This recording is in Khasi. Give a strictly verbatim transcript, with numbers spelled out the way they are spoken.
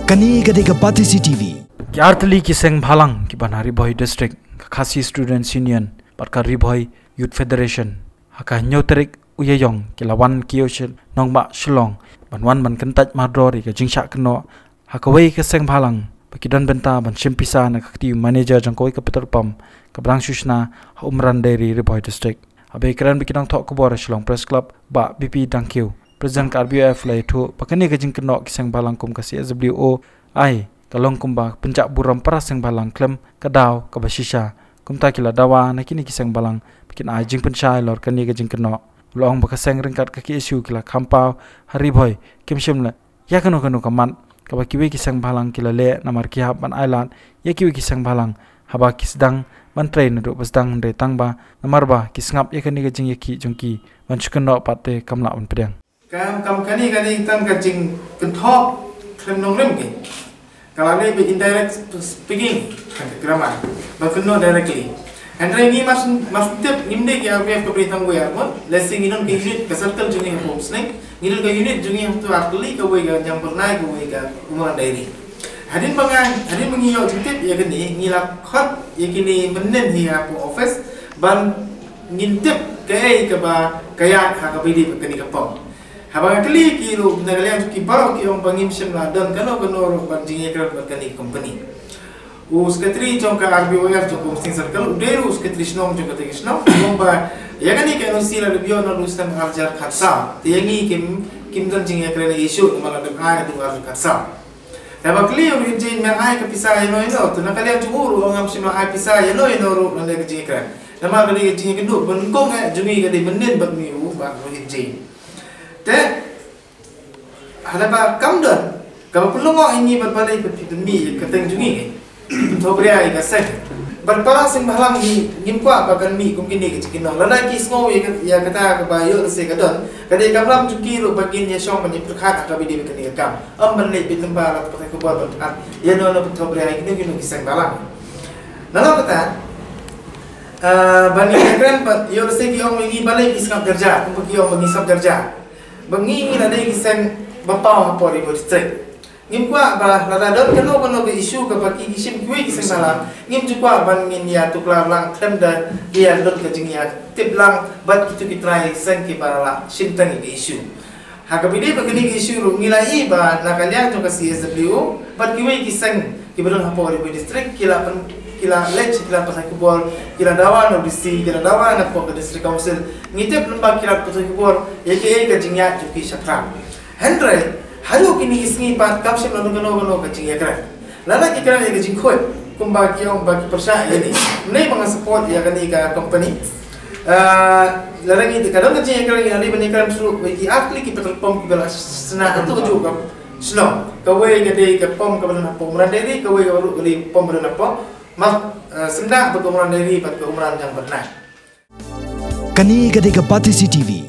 Kane ka dei ka Batesi T V. Ki artylli ki seng bhalang kiba na Ri Bhoi District, ka Khasi Students Union bad ka Ri Bhoi Youth Federation, ha ka hynñiew tarik u Ïaïong ki la wan kiew sha nongbah Shillong ban wan ban kyntait mardor ïa ka jingshah kynnoh ha kawei ka seng bhalang ba ki don bynta ban shim pisa na ka kti u manager jong kawei ka petrol pump kaba dang shu shna ha Umran Dairy, Ri Bhoi District. Haba ïakren bad ki nongthoh khubor ha Shillong Press Club, Bah B P Dangkiew, President ka R B Y F, la ïathuh ba kane ka jingkynnoh ki seng bhalang kum ka C S W O ai ka long kumba pynjah burom para seng bhalang khlem ka daw kaba shisha. Kumta ki la dawa na kine ki seng bhalang ba kin ai jingpynshai halor kane ka jingkynnoh. U la ong ba ka seng ryngkat ka K S U ki la kham paw ha Ri Bhoi, kim shym la ïa kano kano ka mat kaba kiwei ki seng bhalang ki la leh, namar ki hap ban ailad ïa kiwei ki seng bhalang haba ki sdang ban trei naduh ba sdang, hynrei tang ba namar ba ki sngap ïa kane ka jingïakhih jong ki ban shu kynnoh pat te kam lah ban pdiang. Kam, kam kane, kane tang ka jingkynthoh khlem nongrim ki. Ka la leh ba indirect speaking, ka grammar, ba kynnoh directly. Hynrei ngi mar shu, mar shu tip, ngim dei ki R B Y F ka bri tang wei ar ngut, lehse ngi don ka unit, ka circle jong ngi ha Umsning, ngi don ka unit jong ngi ha Mawtawrah, kawei ka Jambyrnai, kawei ka Umran Dairy. Hadien ba nga, hadien ba ngi ïoh jingtip ïa kane, ngi la khot ïa kine mynnin hi hapoh office ban ngin tip kaei kaba ka ïaid ha kaba ïadei bad kane ka pump. Haba nga kylli ki ruh na ka liang jong ki baroh ki ong ba ngim shym la don kano kano ruh ban jingïakren bad kane ka company. U secretary jong ka R B Y F jong ka Umsning Circle, u dei ruh u secretary shnong jong kata ka shnong, u ong ba ïa kane ka N O C la dep ïoh naduh u snem ar hajar khatsaw. Te ïa ngi kim, kim don jingïakren ïa issue namar la dep ai naduh ar hajar khatsaw. Haba kylli u Rohit Jain, me ai ka pisa ïano ïano, to na ka liang jong u ruh u ong ngam shym la ai pisa ïano ïano ruh lane ka jingïakren. Namar ka dei ka jingïakynduh ba nyngkong eh jong ngi ka dei mynnin bad me u Bah Rohit Jain. Te haba kam don kaba pynlyngngoh ïa ngi bad balei ba phi pynmih ïa ka kyrteng jong ngi, pynthawbria ïa ka seng. Bad para seng bhalang ngi, ngim kwah ba kan mih kum kine ki jingkynnoh. Lada ki sngew ïa ka, ïa kata kaba ïoh lehse ka don, ka dei ka kamram jong ki ruh ba kin ïashong ban ïapyrkhat ha kaba ïadei bad kane ka kam. Ym ban leit beit lyngba la ka pathai khubor ban pyrkhat ïano ïano, pynthawbria ïa kino kino ki seng bhalang. Nalor kata, ah, ban ïakren bad, ïoh lehse ki ong ïa ngi balei ki sngap jar jar, kumba ki ong ba ngi sngap jar jar. Ba ngi ngi la dei ki seng ba paw hapoh Ri Bhoi District. Ngim kwah ba lada don kano kano ka issue kaba ki, ki shim kiwei ki seng bhalang, ngim ju kwah ban ngin ïa tuklar lang khlem da ïa don ka jingïatip lang bad kito ki trai seng kiba la shim tang ïa ka issue. Ha kaba ïadei bad kane ka issue ruh ngi la ïohi ba na ka liang jong ka C S W O bad kiwei ki seng kiba don hapoh Ri Bhoi District ki la pyn, ki la leit, ki la pathai khubor, ki la dawa na U D C, ki la dawa na pok ka District Council. Ngi tip lyngba ki la pathai khubor ïa kaei ka jingïaid jong ki shaphrang. Hynrei haduh kine ki sngi pat kam shym la don kano kano ka jingïakren. Lada ki kren ïa ka jingkhuid kumba ki ong ba ki pyrshah ïa kane, ne ba nga support ïa kane ka company. Ah, lada ngi ka don ka jingïakren, ngi la dei ban ïakren shuh bad ki artylli ki petrol pump kiba la shna ha kajuh ka shnong. Kawei ka dei ka pump kaba don hapoh Umran Dairy, kawei ka ruh ka dei pump ba don hapoh Mar, ah, Syndah bad ka Umran Dairy bad ka Umran Jambyrnai. Kane ka dei ka Batesi T V.